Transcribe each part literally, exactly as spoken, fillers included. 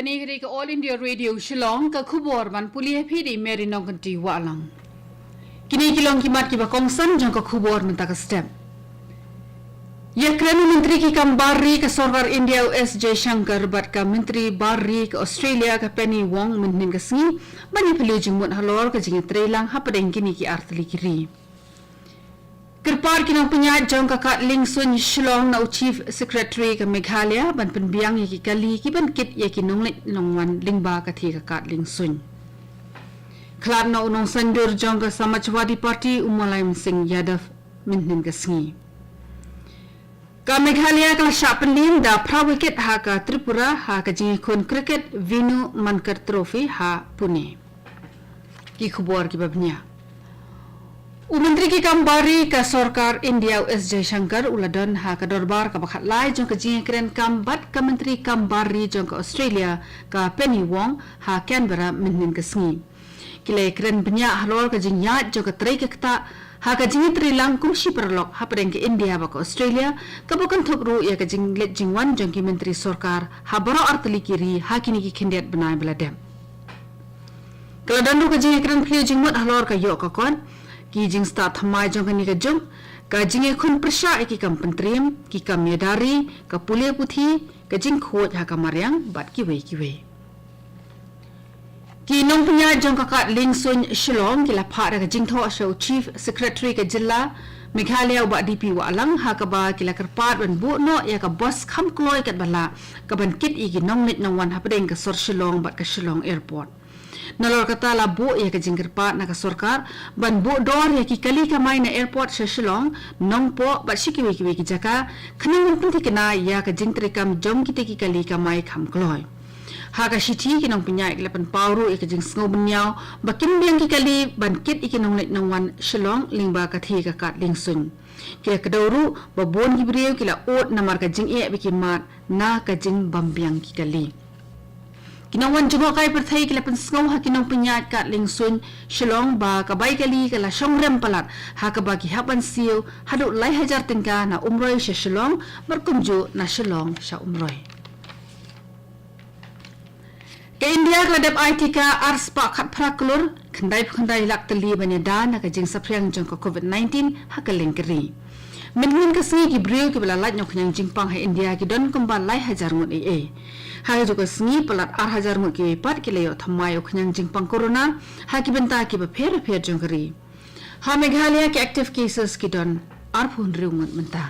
Kane ka dei ka All India Radio Shillong, ka khubor ban pule ha phi da i Mary Nongkanti Wahlang. Kine ki long ki mat kiba kongsan jong ka khubor mynta ka step. Ïakren u Myntri ki kam bar ri ka sorkar India u S Jaishankar bad ka Myntri bar ri ka Australia ka Penny Wong mynhynnin ka sngi ban ïaphylliew jingmut halor ka jingïatreilang hapdeng kine ki artylli ki ri. Kyrpad ki nongpynïaid jong ka kad liengsuiñ Shillong na u Chief Secretary ka Meghalaya ban pynbiang ïa ki kali ki ban kit ïa ki nongleit nongwan lyngba ka thie ka kad liengsuiñ. Khlad noh u nongsaiñdur jong ka Samajwadi Party u Mulayam Singh Yadav mynhynnin ka sngi. Ka Meghalaya ka la shah pynliem da phra wicket ha ka Tripura ha ka jingïakhun cricket Venu Mankad Trophy ha Pune. Ki khubor kiba bniah. U Myntri ki kam bar ri ka sorkar India u S Jaishankar u la don ha ka dorbar kaba khatlai jong ka jingïakren kam bad ka Myntri kam bar ri jong ka Australia ka Penny Wong ha Canberra mynhynnin ka sngi. Ki la ïakren bniah halor ka jingïaid jong ka trei ka ktah ha ka jingïatreilang kum shi paralok hapdeng ka India bad ka Australia, kaba kynthup ruh ïa ka jingleit jingwan jong ki myntri sorkar ha baroh artylli ki ri ha kine ki khyndiat bnai ba la dep. Ka la don ruh ka jingïakren phylliew jingmut halor ka ïoh ka kot, ki jingstad thymmai jong kane ka juk, ka jingïakhun pyrshah ïa ki kam pyntriem, ki kam ïada ri, ka pule puthi, ka jingkhuid ha ka mariang bad kiwei kiwei. Ki nongpynïaid jong ka kad liengsuiñ Shillong ki la phah da ka jingthoh sha u Chief Secretary ka jylla Meghalaya u Bah D P Wahlang, ha kaba ki la kyrpad ban buh noh ïa ka bos kham kloi katba lah ka ban kit ïa ki nongleit nongwan hapdeng ka sor Shillong bad ka Shillong Airport. Nalor kata la buh ïa ka jingkyrpad na ka sorkar ban buh dor ïa ki kali kamai na airport sha Shillong, Nongpoh bad sha kiwei kiwei ki jaka, khnang ban pynthikna ïa ka jingtrei kam jong kita ki kali kamai kham kloi. Ha ka shithi ki nongpynïaid ki la pynpaw ruh ïa ka jingsngew bynñiaw ba kim biang ki kali ban kit ïa ki nongleit nongwan Shillong lyngba ka thie ka kad liengsuiñ. Ki la kdew ruh ba bun ki briew ki la ud namar ka jingeh ba ki mad na ka jingbym biang ki kali. Ki nongwan jngohkai pyrthei ki la pynsngew ha ki nongpynïaid kad liengsuiñ Shillong ba ka bai kali ka la shong rem palat, ha kaba ki hap ban siew haduh lai hajar tyngka na Umroi sha Shillong bad kumjuh na Shillong sha Umroi. Ka India ka la dep ai tika ar spah khatphra klur khyndai phew khyndai lak tylli ban ïada na ka jingsaphriang jong ka COVID nineteen ha kylleng ka ri. Mynhynnin ka sngi ki briew kiba la lait na u khñiang jingpang ha India ki don kumba lai hajar ngut ei ei. Ha kajuh ka sngi palat ar hajar ngut kiwei pat ki la ïoh thymmai u khñiang jingpang corona ha ki bynta kiba pher pher jong ka ri. Ha Meghalaya ki active cases ki don arphew hynriew ngut mynta.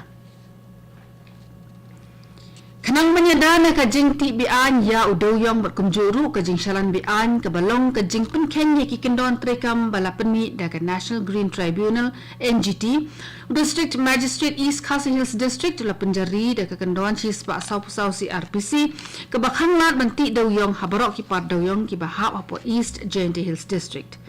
Khnang ban ïada na ka jingtih be-aiñ ïa u dewïong bad kumjuh ruh ka jingshalan be-aiñ kaba long ka jingpynkheiñ ïa ki kyndon treikam ba la pynmih da ka National Green Tribunal, N G T, u District Magistrate East Khasi Hills District u la pynjari da ka kyndon shispah sawphew saw C R P C kaba khang lad ban tih dewïong ha baroh ki par dewïong kiba hap hapoh East Jaintia Hills District.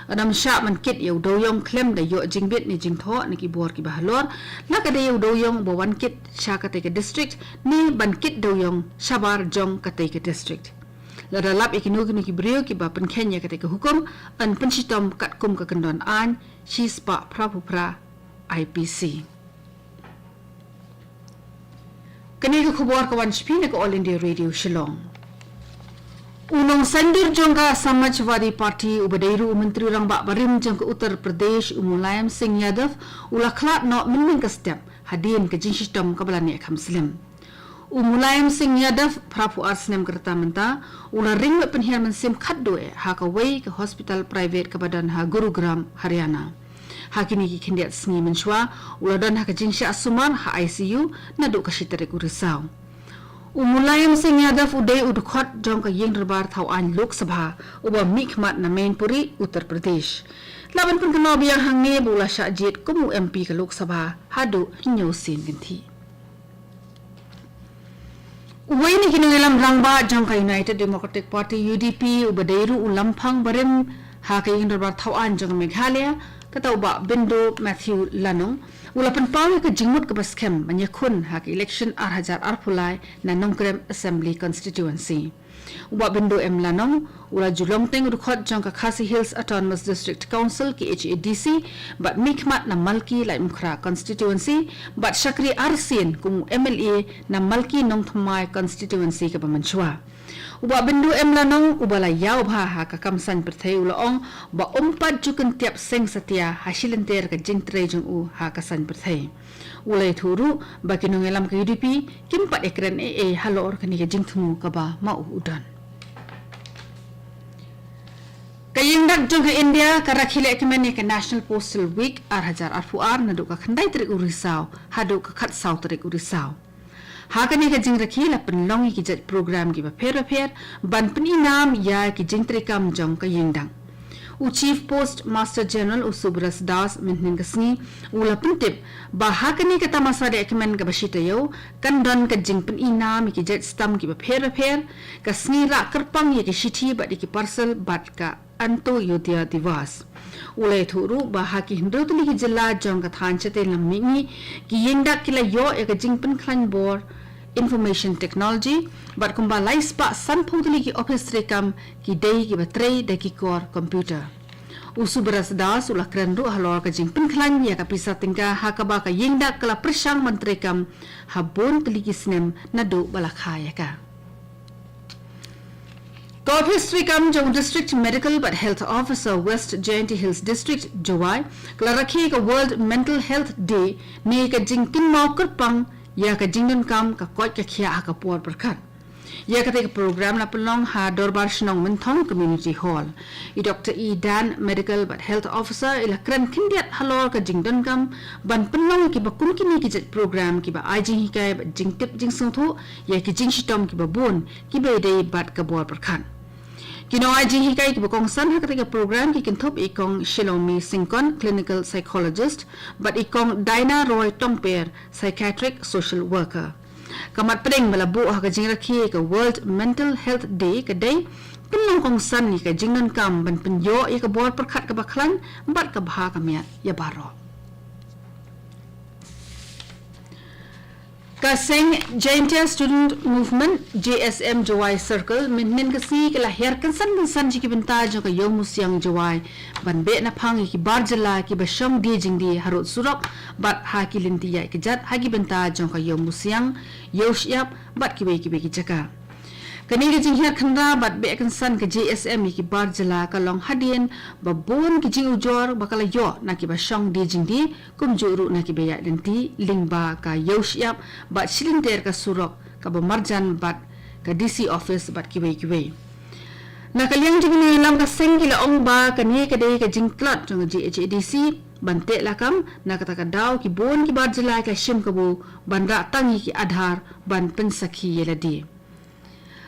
Ym shah ban kit ïa u dewïong khlem da ïoh jingbit ne jingthoh na ki bor kiba halor, la ka dei ïa u dewïong ba wan kit sha katei ka district ne ban kit dewïong shabar jong katei ka district. Lada lap ïa kino kino ki briew kiba pynkheiñ ïa katei ka hukum, yn pynshitom katkum ka kyndon aiñ shispah phraphew phra I P C. Kane ka khubor ka wan sha phi na ka All India Radio Shillong. U nongsaiñdur jong ka Samajwadi Party uba dei ruh u Myntri Rangbah barim jong ka Uttar Pradesh u Mulayam Singh Yadav u la khlad noh mynhynnin ka step hadien ka jingshitom kaba la neh kham slem. U Mulayam Singh Yadav, phraphew ar snem ka rta mynta, u la ring bad pynhiar mynsiem khatduh eh ha kawei ka hospital private kaba don ha Gurugram, Haryana. Ha kine ki khyndiat sngi mynshuwa u la don ha ka jingshah sumar ha I C U naduh ka shi tarik u Risaw. U Mulayam Singh Yadav u dei u dkhot jong ka ïing dorbar thaw aiñ Lok Sabha uba mihkhmat na Mainpuri, Uttar Pradesh. La ban pynkynmaw biang hangne ba u la shah jied kum u M P ka Lok Sabha haduh hynñiew sien kynthih. Uwei na ki nongïalam rangbah jong ka United Democratic Party, U D P, uba dei ruh u lamphang barim ha ka ïing dorbar thaw aiñ jong ka Meghalaya, kata u Bah Bindo Matthew Lanong, u la pynpaw ïa ka jingmut kaba skhem ban ïakhun ha ka election ar hajar arphew lai na Nongkrem Assembly Constituency. U Bah Bindo M Lanong u la ju long teng u dkhot jong ka Khasi Hills Autonomous District Council, K H A D C, bad mihkhmat na Malki Laitumkhrah Constituency, bad shakri arsien kum u M L A na Malki Nongthymmai Constituency kaba mynshuwa. U Bah Bindu M Lanong, uba la ïaw bha ha ka kam saiñ pyrthei, u la ong ba um pat ju kyntiap seng satia ha shilynter ka jingtrei jong u ha ka saiñ pyrthei. U la ïathuh ruh ba ki nongïalam ka U D P kim pat ïakren ei ei halor kane ka jingthmu kaba ma u u don. Ka Ïingdak jong ka India ka rakhe lehkmen ïa ka National Postal Week ar hajar arphew ar naduh ka khyndai tarik u Risaw haduh ka khatsaw tarik u Risaw. Ha kane ka jingrakhe la pynlong ïa ki jait program kiba pher bapher ban pynïnam ïa ki jingtreikam jong ka Ïingdak. U Chief Post Master General u Subras Das mynhynnin ka sngi u la pyntip ba ha kane ka tamasa lehkmen kaba shi taïew kan don ka jingpynïnam ïa ki jait stamp kiba pher bapher, ka sngi rah kyrpang ïa ki shithi bad ïa ki parcel bad ka Antyodaya Diwas. U la ïathuh ruh ba ha ki hynriew tylli ki jylla jong ka thaiñ shatei lam mihngi ki Ïingdak ki la ïoh ïa ka jingpynkhlaiñ bor Information Technology bad kumba lai spah sanphew tylli ki ophis treikam ki dei kiba trei da ki kor computer. U Subras Das u la kren ruh halor ka jingpynkhlaiñ ïa ka pisa tyngka ha kaba ka Ïingdak ka la pyrshang ban treikam ha bun tylli ki snem naduh ba la kha ïa ka. Ka ophis treikam jong u District Medical bad Health Officer West Jaintia Hills District, Jowai, ka la rakhe ka World Mental Health Day ne ka jingkynmaw kyrpang ïa ka jingdonkam ka koit ka khiah ha ka por pyrkhat. Ïa kata ka program la pynlong ha Dorbar Shnong Mynthong Community Hall. I Doctor E Dan, Medical bad Health Officer, i la kren khyndiat halor ka jingdonkam ban pynlong ïa kiba kum kine ki jait program kiba ai jinghikai bad jingtip jingsngewthuh ïa ki jingshitom kiba bun kiba ïadei bad ka bor pyrkhat. Ki nongai jinghikai kiba kongsan ha kata ka program ki kynthup i Kong Shilongmi Syngkon, Clinical Psychologist, bad i Kong Diana Roy Tongper, Psychiatric Social Worker. Ka mat pdeng ba la buh ha ka jingrakhe ka World Mental Health Day ka dei pynlong kongsan ïa ka jingdonkam ban pynïoh ïa ka bor pyrkhat kaba khlaiñ bad ka bha ka miat ïa baroh. Ka seng Jaintia Student Movement, J S M Jowai Circle, mynhynnin ka sngi ka la hiar kynsan kynsan sha ki bynta jong ka Ïew Musiang Jowai ban beh naphang ïa ki bar jylla kiba shong die jingdie harud surok bad ha ki lynti ïaid kjat ha ki bynta jong ka Ïew Musiang, Ïew Shyiap bad kiwei kiwei ki jaka. Kane ka jinghiar khynra bad beh kynsan ka J S M ïa ki bar jylla ka long hadien ba bun ki jingujor ba ka la ïoh na kiba shong die jingdie, kumjuh ruh na kiba ïaid lynti lyngba ka Ïew Shyiap bad shilynter ka surok kaba marjan bad ka D C office bad kiwei kiwei. Na ka liang jong ki nongïalam ka seng ki la ong ba kane ka dei ka jingtlot jong ka J H A D C ban teh lakam, na kata ka daw ki bun ki bar jylla ki la shim kabu ban rah tang ïa ki Aadhaar ban pynsakhi ïa lade.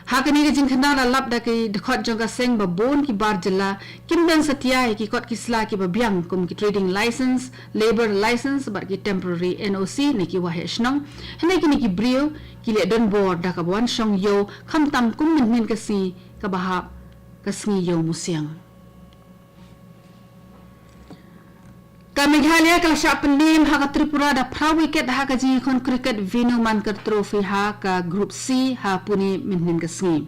Ha kane ka jingkhana la lap da ki dkhot jong ka seng ba bun ki bar jylla kim don satia ïa ki kot ki sla kiba biang kum ki trading license, labour license bad ki temporary N O C ne ki waheh shnong. Hynrei kine ki briew ki leh donbor da kaba wan shong ïew khamtam kum mynhynnin ka sngi kaba hap, ka sngi Ïew Musiang. Ka Meghalaya ka la shah pynliem ha ka Tripura da phra wicket ha ka jingïakhun cricket Venu Mankad Trophy ha ka Group C ha Pune mynhynnin ka sngi.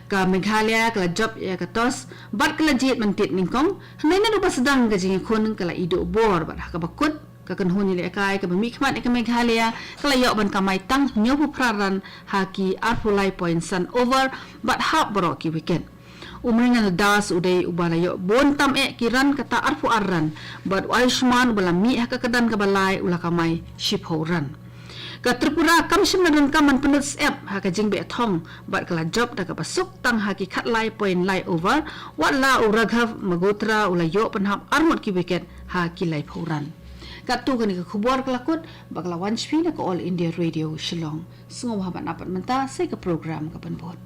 Ka Meghalaya ka la jop ïa ka toss bad ka la jied ban tied nyngkong, hynrei naduh ba sdang ka jingïakhun ka la ïeh duh bor bad ha kaba kut ka kynhun ïalehkai kaba mihkhmat ïa ka Meghalaya ka la ïoh ban kamai tang hynñiewphew phra run ha ki arphew lai point san over bad hap baroh ki wicket. U Mrinal Das u dei uba la ïoh bun tam eh ki run kata arphew ar run bad u Ayushman uba la mih ha ka kyrdan kaba lai u la kamai shiphew run. Ka Tripura kam shym la donkam ban pynlut syep ha ka jingbeh thong bad ka la jop da kaba suk tang ha ki khatlai point lai over, watla u Raghav Magotra u la ïoh pynhap arngut ki wicket ha ki laiphew run. Katto kane ka khubor ka la kut bad ka la wan sha phi na ka All India Radio Shillong. Sngewbha ban ap pat mynta sa ïa ka program ka ban bud.